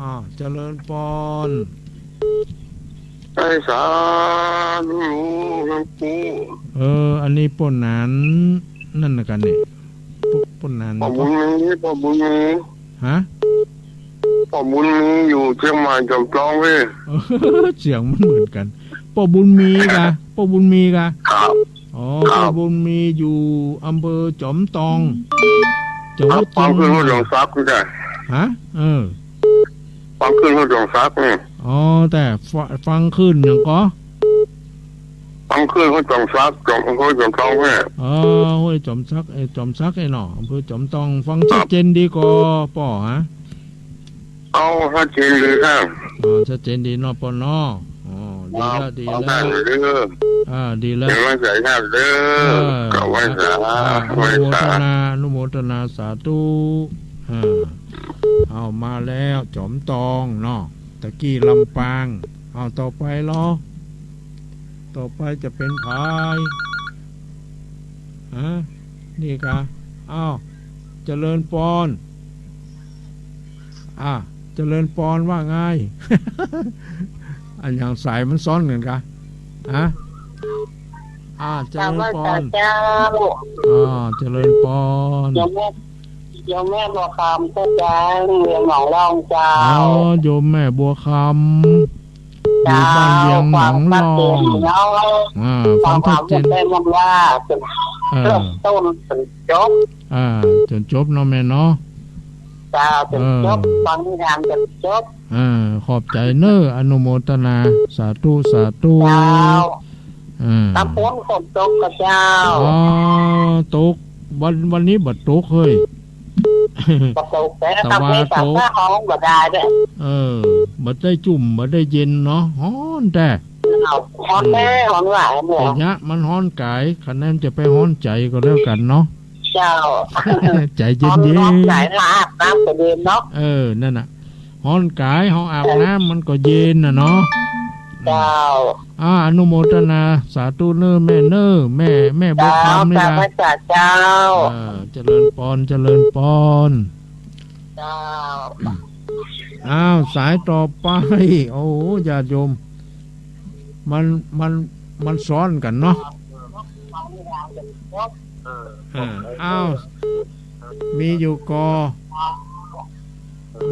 อ่า เจริญปอน ไอ้สาธุ หลวงปู่ เออ อันนี้ป้อหนาน นั่นนะกั๋นเนี่ย ป้อ ป้อหนาน ป้อบุญมี ป้อบุญมี ฮะ ป้อบุญมีอยู่เจียงใหม่จอมทองเว้ย เสียงมันเหมือนกั๋น ป้อบุญมีกา ป้อบุญมีกา ครับ อ๋อ ครับ ป้อบุญมีอยู่อำเภอจอมทอง จังหวัดเจียงใหม่ ฟังขึ้นห้วยจอมทรัพย์นี่จ้ะ ฮะ เออ ฟังขึ้นห้วยจอมทรัพย์นี่ อ๋อ แต่ฟ- ฟังขึ้นหยังก่อ ฟังขึ้นห้วยจอมทรัพย์ จอม ห้วยจอมทองเนี่ย อ๋อ ห้วยจอมทรัพย์ เอ้ย จอมทรัพย์ไอ้เนาะ อำเภอจอมทอง ฟัง ครับ ชัดเจนดีก่อป้อฮะ เอาชัดเจนดีครับ อ๋อ ชัดเจนดีเนาะป้อเนาะ อ๋อ ดีละ ครับ ดีละ เอาท่านเด้อ อ่า ดีละ เดี๋ยวมาใส่ท่านเด้อ เออ เอาไว้สา อ่า อนุโมทนา ไหว้สา อนุโมทนา สาธุ อ่า เอามาแล้ว จอมทองเนาะ ตะกี้ลำปาง เอาต่อไปเหรอ ต่อไปจะเป๋นใผ ฮะ นี่กา อ้าว เจริญปอน อ่า เจริญปอนว่าไง อันอย่างสายมันซ้อนกั๋นกา ฮะ อ่า เจริญปอน เจ้า อ่า เจริญปอน โยมแม่ โยมแม่บัวคำ เจ้า จากเวียงหนองล่องเจ้า อ๋อ โยมแม่บัวคำ อยู่บ้านเวียงหนองล่อง เจ้า ฟังชัดเจน เจ้า อ่า ฟังชัดเจน ฟังความเต็มว่า เออ เริ่มต้นจ๋นจบ อ่า จ๋นจบเนาะแม่เนาะ เจ้า จ๋นจบ เออ ฟังนิทานจ๋นจบ อ่า ขอบใจ๋เน้อ อนุโมทนา สาธุ สาธุ เจ้า อ่า ตะปูนฝนตกก่อเจ้า อ๋อ ตก วัน วันนี้บ่ตกเฮ้ย บ่ตกแต่ ตะวาตก ตะเวตะฟ้าฮ้องบ่ได้เด้อ เออ บ่ได้จุ่ม บ่ได้เย็นเนาะ ฮ้อนแต๊ ฮ้อนแต๊ ฮ้อนหวายเนี่ย แต่เนี้ยมันฮ้อนก๋าย คันนั้นจะไปฮ้อนใจ๋ก็แล้วกั๋นเนาะ เจ้า ใจ๋เย็นๆ ฮ้อน ฮ้อนใจ๋ มาอาบน้ำก็เย็นเนาะ เออ นั่นน่ะ ฮ้อนก๋าย เฮาอาบน้ำมันก็เย็นน่ะเนาะ เจ้า อ่า อนุโมทนา สาธุเน้อแม่เน้อ แม่ แม่บัวคำนี่นะ เจ้า เจ้า อ่า เจริญปอน เจริญปอน เจ้า อ้าว สายต่อไป โอ้โห ญาติโยม มัน มัน มันซ้อนกั๋นเนาะ อ่า อ้าว มีอยู่ก่อ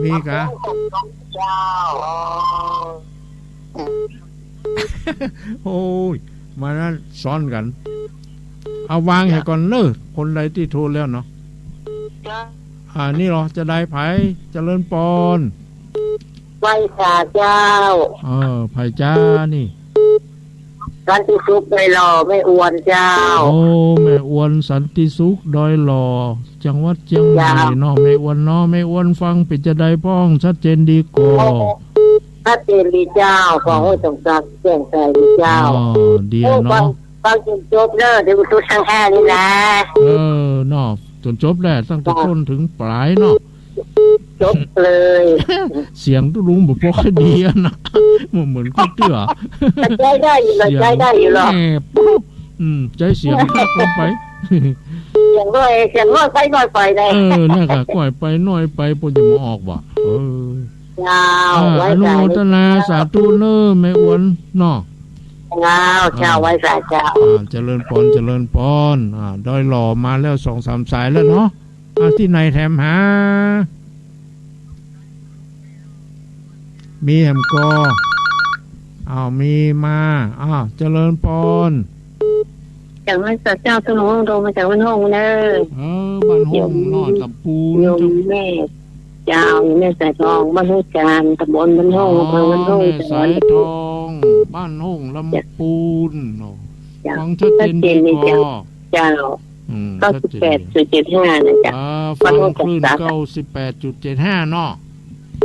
มีกา โอ้ย มานั้นซ้อนกั๋น เอาวางเหียก่อนเน้อ คนใดตี้โทรแล้วเนาะ อ่า นี่เหรอ จะได้ใผ เจริญปอน ไหว้สาเจ้า เออ ใผจ๊ะนี่ สันติสุขดอยหล่อ แม่อวนเจ้า โอ้ แม่อวน สันติสุขดอยหล่อ จังหวัดเจียงใหม่ เจ้า เนาะ แม่อวนเนาะ แม่อวนฟังเป๋นจาใดพ่อง ชัดเจนดีก่อ โอ้ ชัดเจนดีเจ้า ฟัง อืม ห้วยตงซักแจ้งใสดีเจ้า อ๋อ ดี โอ้ เนาะ ฟัง ฟังจนจบเน่อ เดี๋ยวกูตุ๊ดทั้งห้านี่นะ เออ เนาะ จนจบแหละ ตั้งแต่ เจ้า ต้นถึงปลายเนาะ จบเลย เสียงตุ๊ลุงบ่ปอค่อยดีอะนะ บ่เหมือนกู้เตื้อ ใจ๊ได้อยู่หรอก เสียง ใจ๊ได้อยู่หรอก แหบ อืม ใจ๊เสียงตักลงไป เสียงน้อย เสียงน้อยไปน้อยไปเลย เออ นั่นก็ก้อยไปน้อยไป ปนจะมาออกว่ะ เออ เจ้า อ่า ไว้ อนุโมทนา สาธุเน่อ แม่อวนเนาะ เจ้า เจ้า อ่า ไว้สา เจ้า อ่า เจริญปอน เจริญปอน อ่า ดอยหล่อมาแล้วสองสามสายแล้วเนาะ อ่า ตี้ไหนแถมหา มีแหมก่อ อ้าว มีมา อ้าว เจริญปอน จากบ้านสาเจ้า ตุ๊ลุงโทรมาจากบ้านห้องเน่อ เออ บ้านห้อง โยม เนาะ ตำปูน โยม เจ้า แม่ เจ้า แม่สายทอง บ้านห้วยจาน ตำบลบ้านห้อง อ๋อ อำเภอบ้านห้อง แม่สายทอง บ้านห้อง ลำปูนเนาะ เจ้า ฟังชัดเจนดีก่อ เจ้า อืม เก้าสิบแปดจุดเจ็ดห้า นะจ๊ะ อ่า ฟังคลื่น เก้าสิบแปดจุดเจ็ดห้า เนาะ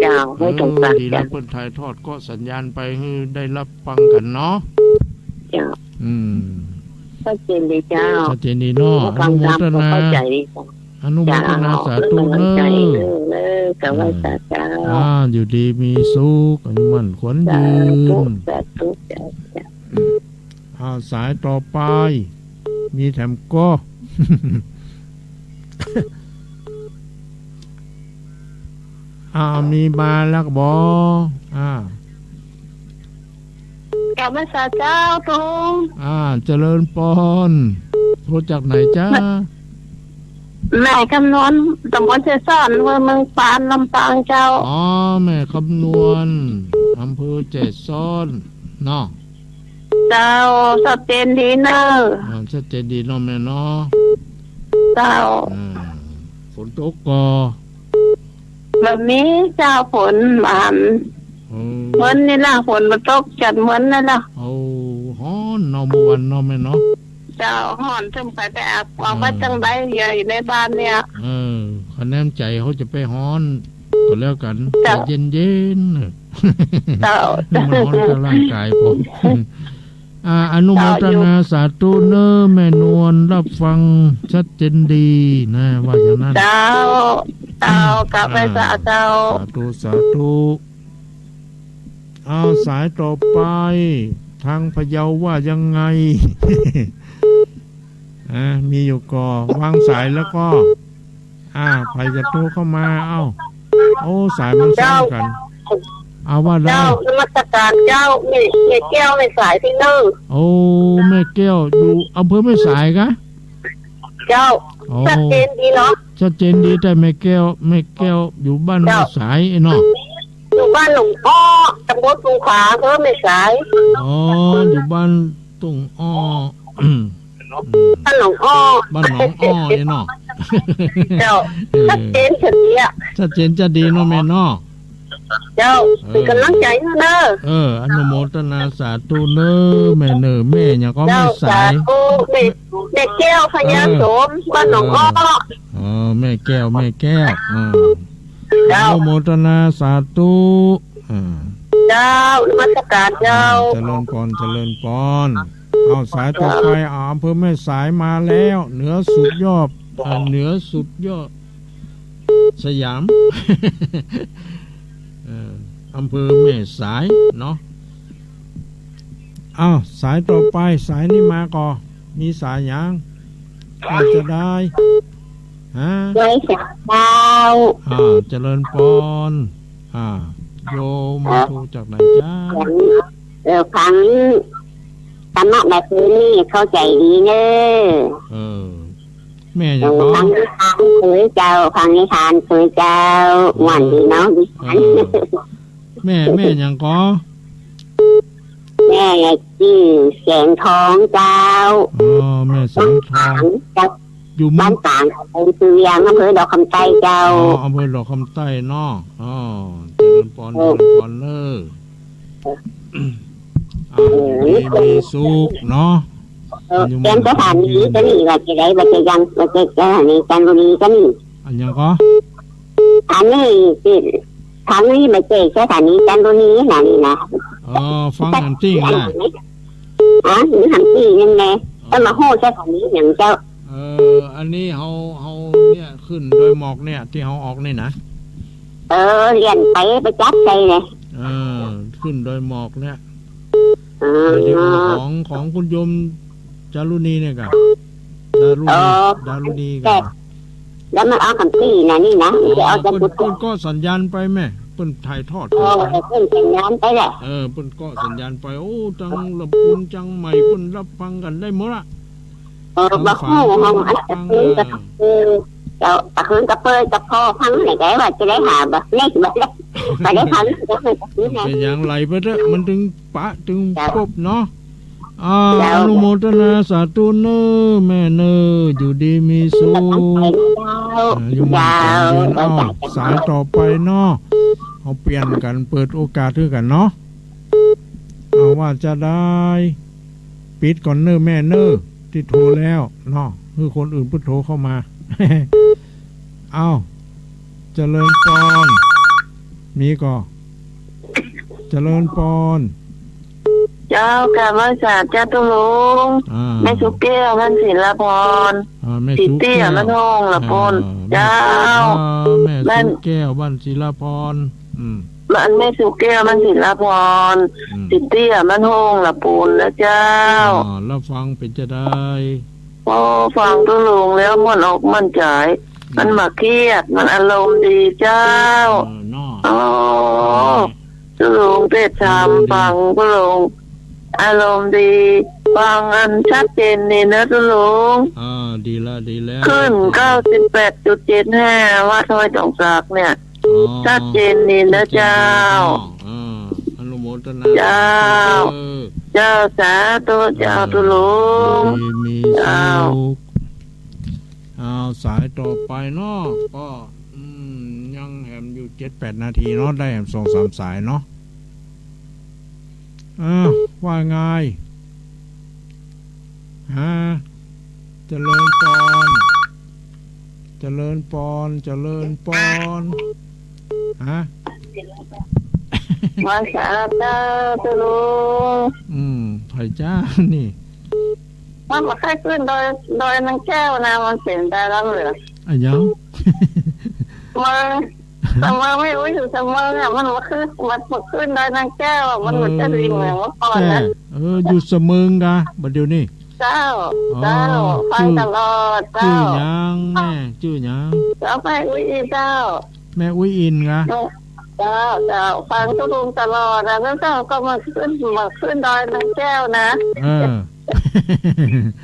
เจ้า ห้วยตงซัก เออ ดีแล้ว เปิ้นถ่ายทอดก็สัญญาณไปหื้อได้รับฟังกั๋นเนาะ เจ้า อืม ชัดเจนดีเจ้า ชัดเจนดีเนาะ อนุโมทนา ฟังตามก็เข้าใจ๋ดีเจ้า อนุโมทนา เจ้า สาธุเน่อ เออ เออ เจ้า ไหว้สาเจ้า อ่า อยู่ดีมีสุข อายุมั่นขวัญยืน สาธุ สาธุ เจ้า เจ้า อ่า สายต่อไป มีแถมก่อ อ่า มีมาแล้วบ่ อ่า กราบไหว้สาเจ้าตุ๊ลุง อ่า เจริญปอน โทรจากไหนจ๊ะ แม่ แม่คำนวณ ตำบลแจซ้อน อำเภอเมืองปาน ลำปางเจ้า อ๋อ แม่คำนวณ อำเภอแจซ้อน เนาะ เจ้า ชัดเจนดีเน่อ อ่า ชัดเจนดีเนาะแม่เนาะ เจ้า อ่า ฝนตกก่อ บ่มีเจ้า ฝนบ่หัน เออ เมินนี่ล่ะ ฝนบ่ตก จัดเมินนี่ล่ะ โอ้ ฮ้อนเนาะ เมื่อวันเนาะแม่เนาะ เจ้า ฮ้อน จะไป ไปอาบ ออกมา เออ จั่งใด อยู่ในบ้านเนี่ย เออ คะแนนใจ๋เฮาจะไปฮ้อน ก็แล้วกั๋น เจ้า เย็นๆ เจ้า ให้มันฮ้อนกับร่างกายพอ อ่า อนุโมทนา เจ้า อยู่ สาธุเน่อ แม่นวล รับฟังชัดเจนดีนะ ว่าอย่างนั้น เจ้า เจ้า กราบไหว้สาเจ้า อ่า สาธุ สาธุ เอา สายต่อไป ทางพะเยาว่ายังไง อ่า มีอยู่ก่อ วางสายแล้วก็ อ่า ใผจะโทรเข้ามา เอ้า โอ้ สายมันซ้อนกั๋น เจ้า เอา ว่าได้ เจ้า นมัสการเจ้า แม่ แม่แก้ว แม่สายตี้เน่อ โอ้ แม่แก้ว อยู่อำเภอแม่สายกะ เจ้า โอ้ ชัดเจนดีเนาะ ชัดเจนดี แต่แม่แก้ว แม่แก้วอยู่บ้าน เจ้า แม่สายเนาะ อยู่บ้านหนองอ้อ ตำบลกุงขลา อำเภอแม่สาย อ๋อ อยู่บ้านตุงอ้อ อืม บ้านหนองอ้อ บ้านหนองอ้อเนี่ยเนาะ เจ้า เออ ชัดเจนชัดดีอะ ชัดเจนชัดดีเนาะแม่เนาะ เจ้า เออ เป๋นก๋ำลังใจ๋หื้อเน่อ เออ อนุโมทนาสาธุเน่อ แม่เน่อ แม่หยังก่อ เจ้า แม่สาย สาธุ แม่ แม่แก้ว พญาโสม เออ บ้านหนองอ้อ เออ แม่แก้ว แม่แก้ว อ่า เจ้า อนุโมทนาสาธุ อ่า เจ้า นมัสการเจ้า เจริญปอน เจริญปอน เอา สายต่อไป เจ้า เอา อำเภอแม่สายมาแล้ว เหนือสุดยอด อ่า เหนือสุดยอดสยาม เออ อำเภอแม่สายเนาะ เอา สายต่อไป สายนี้มาก่อ มีสายหยัง อาจจะได้ ฮะ ไหว้สาเจ้า อ่า เจริญปอน อ่า โยม ครับ โทรจากไหนจ๊ะ เออ ฟังธรรมะแบบนี้เข้าใจ๋ดีเน่อ เออ แม่หยังก่อ ฟังนิทานเผยเจ้า ฟังนิทานเผยเจ้า เออ ม่วนดีเนาะ นิทาน เออ แม่ แม่หยังก่อ แม่จื้อแสงทองเจ้า อ๋อ แม่แสงทอง บ้านฝางเจ้า อยู่เมือง บ้านฝาง ตำบลภูเวียง อำเภอดอกคำใต้เจ้า อ๋อ อำเภอดอกคำใต้เนาะ อ๋อ เจริญปอน เออ เจริญปอนเน่อ เออ อ้าว อยู่ดีมีสุขเนาะ เออ เตรียมสถานีก็นี่ ว่าจะได้ ว่าจะยัง ว่าจะสถานีจันทบุรีก็นี่ อันยังก็ อันนี้สิ ทางนี้มาเจอสถานีจันทบุรีนะนี่นะ เออ ฟังอันตี้นะ อ่ะ นี่หันตี้นั่นแหละ ก็มาโหสถานีอย่างเจ้า เออ อันนี้เฮา เฮาเนี่ย ขึ้นดอยหมอกเนี่ย ตี้เฮาออกนี่นะ เออ เลียนไป ไปจับใส่เลย เออ ขึ้นดอยหมอกเนี่ย เออ เดี๋ยวของ ของคุณโยมจารุณีเนี่ยกะ ดารุณี เออ ดารุณีกะ แล้วมันเอาคำตี้นะนี่นะ อ๋อ มันจะเอาจาก เปิ้น กุฏิ เปิ้นก็สัญญาณไปแม่ เปิ้นถ่ายทอด เออ เปิ้นสัญญาณไปแหละ เออ เปิ้นก็สัญญาณไป โอ้ ตังลำพูน เจียงใหม่ เปิ้นรับฟังกั๋นได้หมดละ เออ ทั้ง บ่ฮู้ ฝั่ง ห้องอัน ตะคืน ตะคืน เออ เจ้า ตะคืนกะเปิดกะพอฟังไหนก็ได้ ว่าจะได้หาบ่ เลขบ่ได้ บ่ได้ฟัง บ่ได้ฟัง เป๋นหยัง ไหลไปเต๊อะ มันตึงปะตึง เจ้า ปบเนาะ อ่า เจ้า อนุโมทนาสาธุเน่อแม่เน่อ อยู่ดีมีสุข เจ้า อ่า อยู่มั่นขวัญยืน เจ้า เอ้า สายต่อไปเนาะ เฮาเปลี่ยนกั๋น เปิดโอกาสหื้อกั๋นเนาะ เอาว่าจะได้ ปิดก่อนเน่อแม่เน่อ ตี้โทรแล้วเนาะ หื้อคนอื่นเปิ้นโทรเข้ามา เอ้า เจริญปอน มีก่อ เจริญปอน เจ้า กราบไหว้สาเจ้าตุ๊ลุง อ่า แม่สุแก้ว บ้านศิลาพร อ่า แม่สุแก้ว ตี้เตี้ยบ้านห้องละปูน อ่า เจ้า อ่า แม่สุแก้ว บ้านศิลาพร อืม บ้านแม่สุแก้ว บ้านศิลาพร อืม ตี้เตี้ยบ้านห้องละปูนนะเจ้า อ่า แล้วฟังเป๋นจะได้ โอ้ ฟังตุ๊ลุงแล้วม่วนอกม่วนใจ๋ อืม มันบ่เครียด มันอารมณ์ดีเจ้า เออ เนาะ โอ้ ตุ๊ลุงเตศน์ธรรม อารมณ์ดี ฟังตุ๊ลุง อารมณ์ดี ฟังอันชัดเจนดีเนาะตุ๊ลุง อ่า ดีละ ดีแล้ว คลื่น เก้าสิบแปดจุดเจ็ดห้า วัดห้วยตองสากเนี่ย อ๋อ ชัดเจนดีนะเจ้า ชัดเจนดีเนาะ อ่า อนุโมทนา เจ้า สาธุเด้อ เจ้า สาธุเจ้า อ่า ตุ๊ลุง ดีมีสุข เจ้า เอาสายต่อไปเนาะ ก็ อืม ยังแหมอยู่เจ็ดแปดนาทีเนาะ ได้แหมสองสามสายเนาะ อ้าว ว่าไง ฮะ เจริญปอน เจริญปอน เจริญปอน ฮะ ไหว้สาเจ้าตุ๊ลุง อืม ไผจ้านี่ มันบ่ใค่ขึ้นดอย ดอยนางแก้วนะ มันเป๋นดอยล้ำเหลือง อะหยัง มัน สมัยแม่อุ๊ยอยู่สมัยอะ มันบ่ขึ้น มันบ่ขึ้นดอยนางแก้วอะ มันบ่จะลิงเหมือนเมื่อก่อนนะ แต่ เออ อยู่สะเมิงกะ บัดเดี๋ยวนี้ เจ้า อ๋อ เจ้า ฟังตลอด จื้อ เจ้า จื้อหยังแม่ จื้อหยัง เจ้าแม่อุ๊ยอินเจ้า แม่อุ๊ยอินกะ เจ้า เจ้า ฟังตุ๊ลุงตลอดนะ แล้วเจ้าก็มาขึ้น มาขึ้นดอยนางแก้วนะ เออ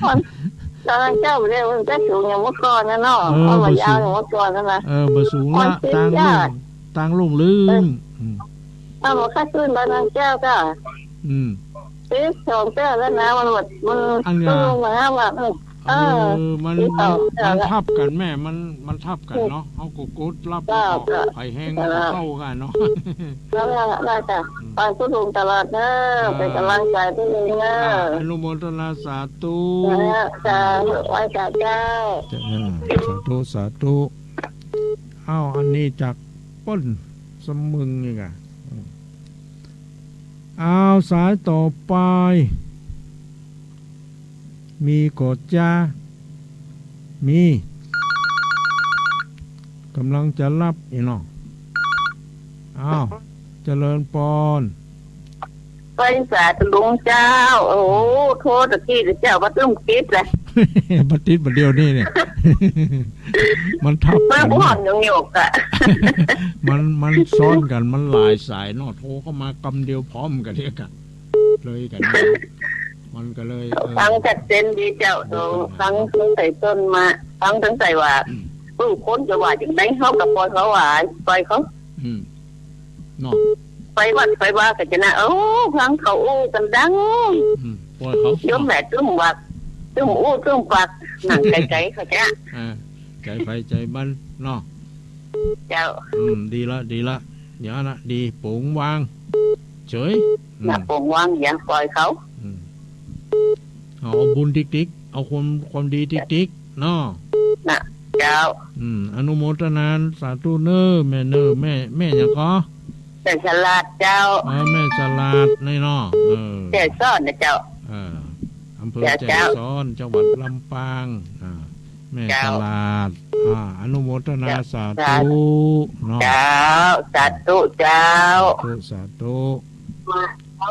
มัน ดอยนางแก้วเนี่ยมันจะสูงอย่างเมื่อก่อนนะเนาะ เออ มันบ่ บ่สูง ยาวอย่างเมื่อก่อนนะนะ เออ บ่สูงละ มันติด ตางลุ่ง ยาก ตางลุ่งลึง เออ อืม เอาหมอข้าขึ้นดอยนางแก้วจ้ะ อืม ติดสองแก้วแล้วนะ มันหมด มัน อันเนี้ย ตุ๊ลุงมาห้าวัน เออ เออ มัน ติดสองแก้ว มัน มัน แล้ว ทับกั๋นแม่ มัน มันทับกั๋นเนาะ เฮาก็กดรับ เจ้า แล้วก็ เจ้า ไผแฮง เจ้า ก็เข้ากั๋นเนาะ แล้วก็ได้จ้ะ อืม ฟังตุ๊ลุงตลอดเด้อ อ่า เป๋นก๋ำลังใจ๋ตุ๊ลุงเด้อ อ่า อนุโมทนาสาธุ เจ้า เจ้า ไหว้สาเจ้า เจ้า สาธุ สาธุ อ้าว อันนี้จากเปิ้นสะเมิงอีกอะ อืม อ้าว สายต่อไป มีก่อจ้า มี ก๋ำลังจะรับอีกเนาะ อ้าว เจริญปอน ไหว้สาตุ๊ลุงเจ้า โอ้โห โทรตะกี้เจ้าบ่ตึงติดเลย บ่ติดบ่เดี๋ยวนี้เนี่ย มันทับกั๋น มันบ่หอนหยงๆ อะ มัน มันซ้อนกั๋น มันหลายสายเนาะ โทรเข้ามากำเดียวพร้อมกั๋นเนี่ยกะ เลยกั๋นเนี่ย มันก็เลย เออ ฟังชัดเจนดีเจ้า เออ ฟังตั้งแต่ต้นมา ฟังตั้งแต่ว่า อืม ผู้คนจะว่าจั่งใด เฮาก็ปล่อยเขาว่า ปล่อยเขา อืม เนาะ ไปวัดไปวาก็จะนะ โอ้ ฟังเขาอู้กั๋นดัง อืม ปล่อยเขา โยมแม่ตุ้มวัก ตุ้มอู้ตุ้มปัก นั่งไก๋ๆ เขาจะ อ่า ใจ๋ไผใจ๋มันเนาะ เจ้า อืม ดีละ ดีละ เดี๋ยวนะ ดี โป๋งวาง เฉย อืม น่ะ ผมวางอย่างปล่อยเขา อืม เอาบุญติ๊กๆ เอาความ ความดีติ๊กๆ เนาะ น่ะ เจ้า อืม อนุโมทนาสาธุเน้อ แม่เน้อ แม่ แม่หยังก่อ แม่ฉลาดเจ้า อ๋อ แม่ฉลาดนี่เนาะ เออ แจ้ซ้อนนะเจ้า เออ อำเภอ เจ้า แจ้ซ้อน จังหวัดลำปาง อ่า แม่ เจ้า ฉลาด อ่า อนุโมทนา เจ้า สาธุ สาธุ เนาะ เจ้า สาธุเจ้า สาธุ สาธุ มา เอา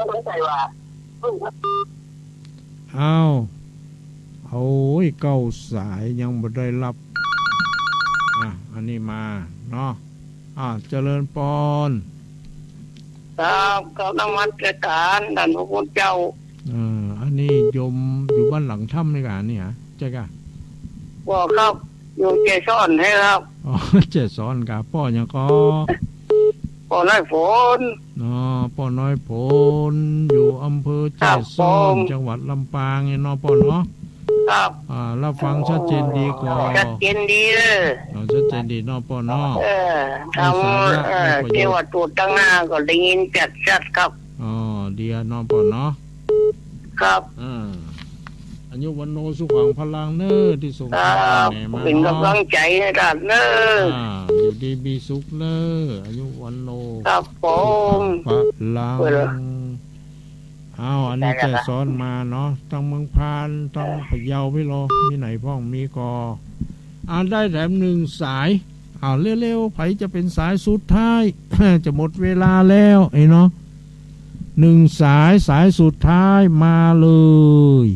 เอา โอ้ย เก้าสายยังบ่ได้รับ อ่ะ อันนี้มาเนาะ อ่ะ เจริญปอน ครับ กราบนมัสการท่านพระคุณเจ้า เออ อันนี้โยมอยู่บ้านหลังถ้ำนี่กะ อันนี้ฮะ ใจ้กะ บ่ครับ อยู่แจ้ซ้อนนี่ครับ อ๋อ แจ้ซ้อนกะ ป้อหยังก่อ ป้อน้อยฝน อ๋อ ป้อน้อยฝน อยู่อำเภอ ครับ แจ้ซ้อน ผม จังหวัดลำปางเนี่ยเนาะ ป้อเนาะ ครับ อ่า รับฟังชัดเจนดีก่อ ชัดเจนดีเน้อ อ๋อ ชัดเจนดีเนาะ ป้อเนาะ เออ ได้สาระ ทำ เออ ได้ประโยชน์ เทวทูตตังหน้าก็ได้ยินชัดๆ ครับ อ๋อ ดีอะเนาะ ป้อเนาะ ครับ อ่า อายุวัณโณสุขังพลังเน้อ ตี้ส่ง ครับ ข่าวแหมมา เป๋นก๋ำลังใจ๋หื้อต้านเน้อ อ่า อยู่ดีมีสุขเน้อ อายุวัณโณ ครับผม สุขังพลัง เอ้า อันนี้ ได้แล้ว แจ้ซ้อนมาเนาะ ตังเมืองพาน ตัง เออ พะเยาปี้ลอ มีไหนพ่อง มีก่อ อ่า ได้แถมหนึ่งสาย อ้าว เร็วๆ ใผจะเป๋นสายสุดท้าย จะหมดเวลาแล้วไอ้เนาะ หนึ่งสาย สายสุดท้ายมาเลย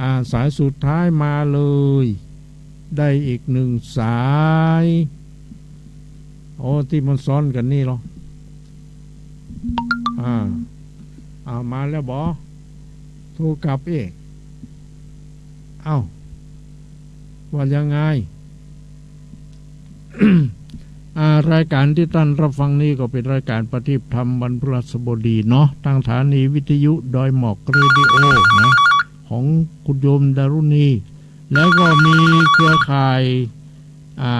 อ่า สายสุดท้ายมาเลย ได้อีกหนึ่งสาย โอ้ ตี้มันซ้อนกั๋นนี่ลอ อ่า อ่า มาแล้วบ่ โทรกลับเอ๊ะ เอ้า ว่ายังไง อ่า รายการตี้ต้านรับฟังนี่ก็เป๋นรายการประทีปธรรมวันพฤหัสบดีเนาะ ตางสถานีวิทยุดอยหมอกเรดิโอนะ ของคุณโยมดารุณี แล้วก็มีเครือข่าย อ่า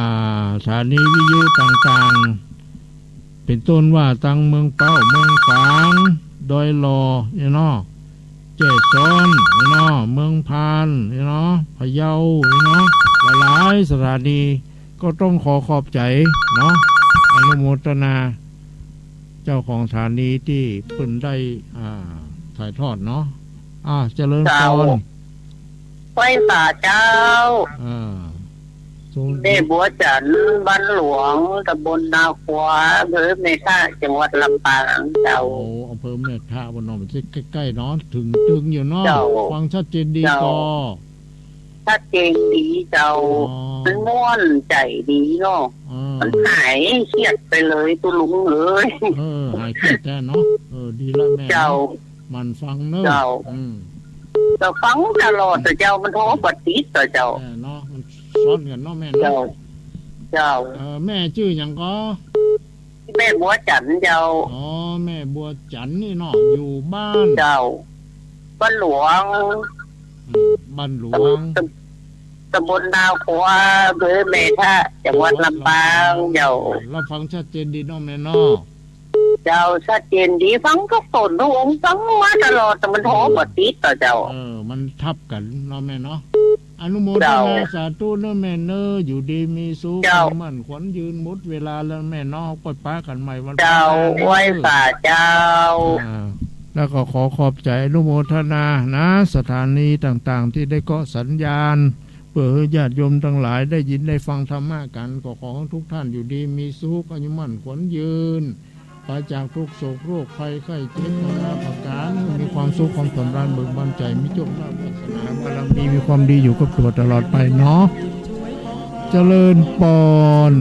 สถานีวิทยุต่างๆ เป๋นต้นว่าตังเมืองเป้า เมืองฝาง ดอยหล่อ นี่เนาะ แจ้ซ้อน นี่เนาะ เมืองพาน นี่เนาะ พะเยา นี่เนาะ หลายๆ สถานี ก็ต้องขอขอบใจ๋เนาะ อนุโมทนา เจ้าของสถานีตี้เปิ้นได้ อ่า ถ่ายทอดเนาะ อ่า เจริญปอน เจ้า ไหว้สาเจ้า อ่า แม่บัวจันทร์ บ้านหลวง ตำบลนาควา อำเภอแม่ทะ จังหวัดลำปางเจ้า โอ้ อำเภอแม่ทะ บ้านหนอง มันใก้ๆ เนาะ เถิงตึงอยู่เนาะ เจ้า ฟังชัดเจนดี เจ้า ก่อ ชัดเจนดีเจ้า อ๋อ มันม่วนใจ๋ดีเนาะ เออ มันหายเครียดไปเลยตุ๊ลุงเอ๋ย เออ หายเครียดแต๊เนาะ เออ ดีละแม่ เจ้า หมั่นฟังเน้อ เจ้า อืม ก็ฟังตลอดเต๊อะเจ้า มันโทรบ่ติดเต๊อะเจ้า เออ เนาะ มันซ้อนกั๋นเนาะแม่เนาะ เจ้า เจ้า เออ แม่จื้อหยังก่อ แม่บัวจันทร์เจ้า อ๋อ แม่บัวจันทร์นี่เนาะ อยู่บ้าน เจ้า บ้านหลวง อืม บ้านหลวง ตำ ตำบลนาควา อำเภอแม่ทะ จังหวัดลำปางเจ้า รับฟังชัดเจนดีเนาะแม่เนาะ เจ้า ชัดเจนดี ฟังทุกต๋นทุกองค์ ฟังมาตลอด แต่มันโทรบ่ติดเต๊อะเจ้า เออ มันทับกั๋นเนาะแม่เนาะ อนุโมทนา เจ้า สาธุเน้อแม่เน้อ อยู่ดีมีสุข เจ้า อายุมั่นขวัญยืน หมดเวลาแล้วแม่เนาะ ปอยปะกั๋นใหม่วัน เจ้า พุธหน้าเน้อ ไหว้สาเจ้า อ่า แล้วก็ขอขอบใจ๋อนุโมทนานะ สถานีต่างๆ ตี้ได้เกาะสัญญาณ เปื้อหื้อญาติโยมตังหลายได้ยินได้ฟังธรรมะกั๋น ก็ขอหื้อทุกท่านอยู่ดีมีสุข อายุมั่นขวัญยืน ปราศจากทุกข์โศกโรคภัยไข้เจ็บนานาประก๋าน มีความสุขความสำราญเบิกบานใจ๋ มีโชคลาภวาสนาบารมี มีความดีอยู่กับตั๋วตลอดไปเนาะ เจริญปอน